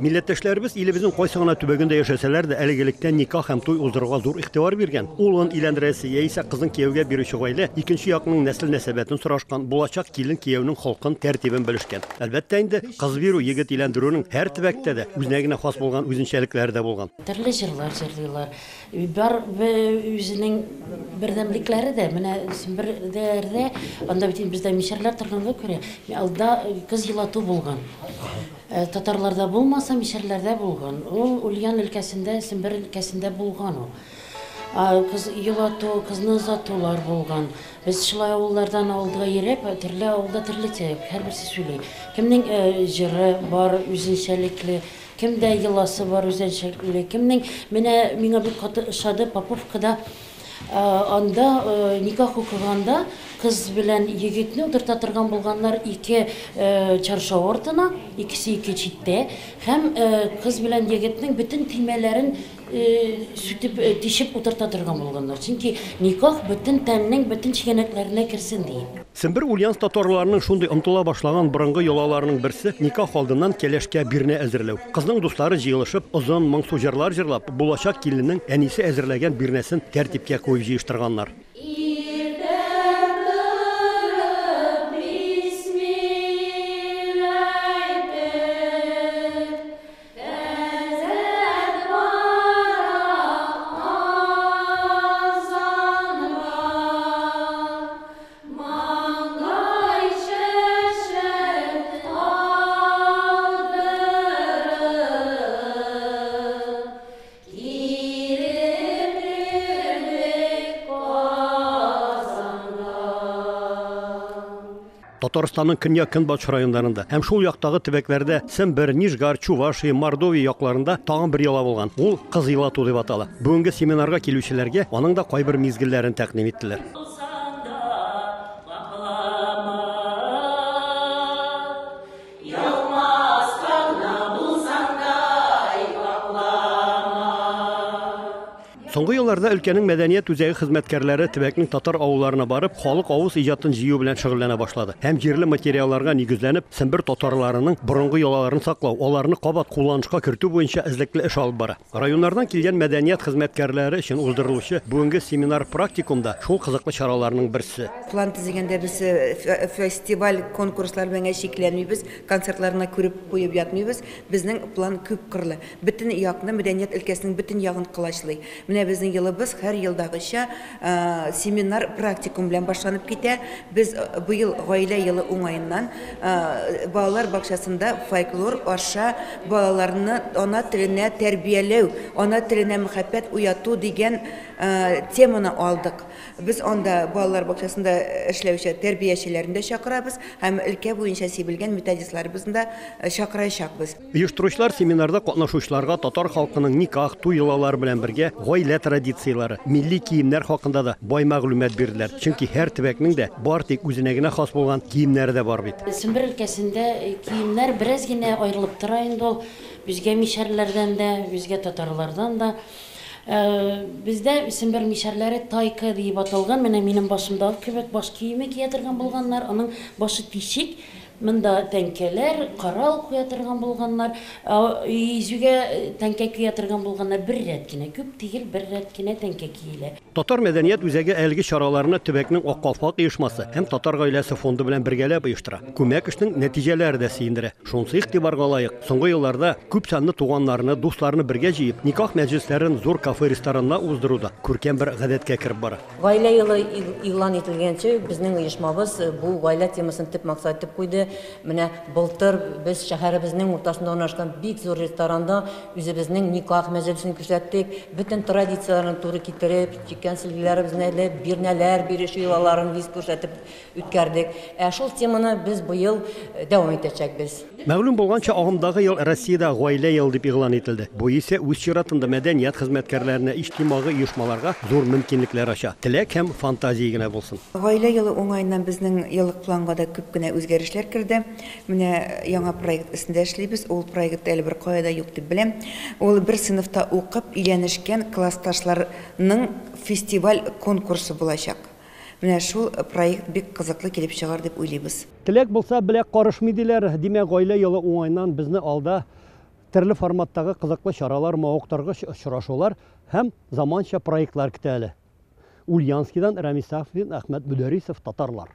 Милләттәшләребез илебезнең кайсы гына төбәгендә яшәсәләр дә, элек-электән никах һәм туй уздыруга зур игътибар биргән. Улын өйләндерәсе яисә кызын кияүгә бирүче гаилә икенче якның нәсел-нәсәбәтен сорашкан, булачак килен-кияүнең холкын, тәртибен белешкән. Әлбәттә инде, кыз бирү, егет өйләндерүнең һәр төбәктә дә үзенә генә хас булган үзенчәлекләре дә булган. Төрле җырлар җырлыйлар. Бар үзенең бердәмлекләре дә. Менә Сембердә, анда бит инде бездә мишәрләр торганга күрә, алда кыз елату булган. Татарларда булмаса, мишәрләрдә булган. Ул Ульян өлкәсендә, Сембер өлкәсендә булган ул. Кыз елату, кызны озатулар булган. Без шулай авыллардан авылга йөреп, төрле авылда төрлечә, һәрберсе сөйли. Кемнең җыры бар үзенчәлекле, кемдә йоласы бар үзенчәлекле, кемнең, менә миңа бик каты ошады Поповкада Анда никах укыганда кыз белән егетне утырта торган булганнар ике чаршау артына, икесе ике читтә, һәм кыз белән егетнең бөтен төймәләрен сүтеп, тишеп утырта торган булганнар. Чөнки никах бөтен тәннең бөтен чигәнәкләренә керсен диеп. Сембер Ульяновск татарларының шундый онытыла башлаган борынгы йолаларының берсе, никах алдыннан кәләшкә бирнә әзерләү. Кызның дуслары җыелышып, озын, моңсу җырлар җырлап, булачак киленнең әнисе әзерләгән бирнәсен тәртипкә куеп җыештырганнар. Иртән торып бисмилла әйтеп, Әзәт бара азанга, Маңгай чәчен алдырып, Килеп кердек Казанга. Татарстанның көньяк-көнбатыш районнарында һәм шул яктагы төбәкләрдә Сембер, Нижгар, Чувашия, Мордовия якларында тагын бер йола булган. Ул Кыз елату дип атала. Бүгенге семинарга килүчеләргә аның да кайбер мизгелләрен тәкъдим иттеләр. Соңгы елларда өлкәнең мәдәният үзәге хезмәткәрләре төбәкнең татар авылларына барып, халык авыз иҗатын җыю белән шөгыльләнә башлады. Һәм җирле материалларга нигезләнеп, Сембер татарларының борынгы йолаларын саклау, аларны кабат кулланышка кертү буенча эзлекле эш алып бара. Районнардан килгән мәдәният хезмәткәрләре өчен уздырылучы бүгенге семинар-практикум да шул кызыклы чараларның берсе. План төзегәндә без фестиваль, конкурслар белән генә чикләнмибез, концертлар гына күреп куеп ятмыйбыз. Безнең план күпкырлы. Бөтен якны, мәдәният өлкәсенең бөтен ягын колачлый. Менә безнең елыбыз һәр елдагыча семинар, практикум белән башланып китә. Без быел Гаилә елы уңаеннан балалар бакчасында фольклор аша балаларны ана теленә тәрбияләү, ана теленә мәхәббәт уяту дигән теманы алдык. Без анда балалар бакчасында эшләүче тәрбиячеләрне дә чакырабыз һәм өлкә буенча сибелгән методистларыбызны да чакырачакбыз. Оештыручылар семинарда катнашучыларга татар халкының никах, туй йолалары белән бергә гаилә традицияләре, милли киемнәр хакында да бай мәгълүмат бирделәр. Чөнки һәр төбәкнең дә бары тик үзенә генә хас булган киемнәре дә бар бит. Сембер өлкәсендә киемнәр бераз генә аерылып тора инде ул, үзгә мишәрләрдән дә, үзгә татарлардан да. Бездә Сембер мишәрләре тайка диеп аталган, менә минем башымдагы кебек баш киеме кия торган булганнар, аның башы тишек, Монда тәңкәләр, коралл куя торган булганнар. Изүгә тәңкә кия торган булганнар. Бер рәт кенә, күп түгел, бер рәт кенә тәңкә киелә. Татар мәдәният үзәге әлеге чараларны төбәкнең Ак калфак оешмасы һәм Татар гаиләсе фонды белән бергәләп оештыра. Күмәк эшнең нәтиҗәләре дә сөендерә. Шунысы игътибарга лаек, соңгы елларда күп санлы туганнарны, дусларны бергә җыеп, никах мәҗлесләрен зур кафе-рестораннар уздыру да күркәм бер гадәткә кереп бара. Гаилә елы игълан ителгәнче, безнең оешмабыз бу гаилә темасын төп максат итеп куйды. Менә былтыр без шәһәребезнең уртасында урнашкан бик зур ресторанда үзебезнең никах мәҗлесен күрсәттек. Бөтен традицияләрне туры китереп, чиккән сөлгеләребезне элеп, бирнәләр бирешү йолаларын виз күрсәтеп үткәрдек. Ә шул теманы без быел дәвам итәчәкбез. Мәгълүм булганча, агымдагы ел Россиядә Гаилә елы дип игълан ителде. Бу исә үз чиратында мәдәният хезмәткәрләренә, иҗтимагый оешмаларга зур мөмкинлекләр ача. Теләк һәм фантазия генә булсын. Гаилә елы уңаеннан безнең еллык планга да күп кенә үзгәрешләр керде. Менә яңа проект өстендә эшлибез. Ул проект әле беркая да юк дип беләм. Ул бер сыйныфта укып өйләнешкән классташларның фестиваль-конкурсы булачак. Менә шул проект бик кызыклы килеп чыгар дип уйлыйбыз. Теләк булса, беләк карышмый диләр. Димәк, Гаилә елы уңаеннан безне алда Төрле форматтагы кызыклы чаралар, мавыктыргыч очрашулар һәм заманча проектлар көтә әле. Ульяновскидан Рәмис Сафин, Әхмәт Мөдәрисов, Татарлар.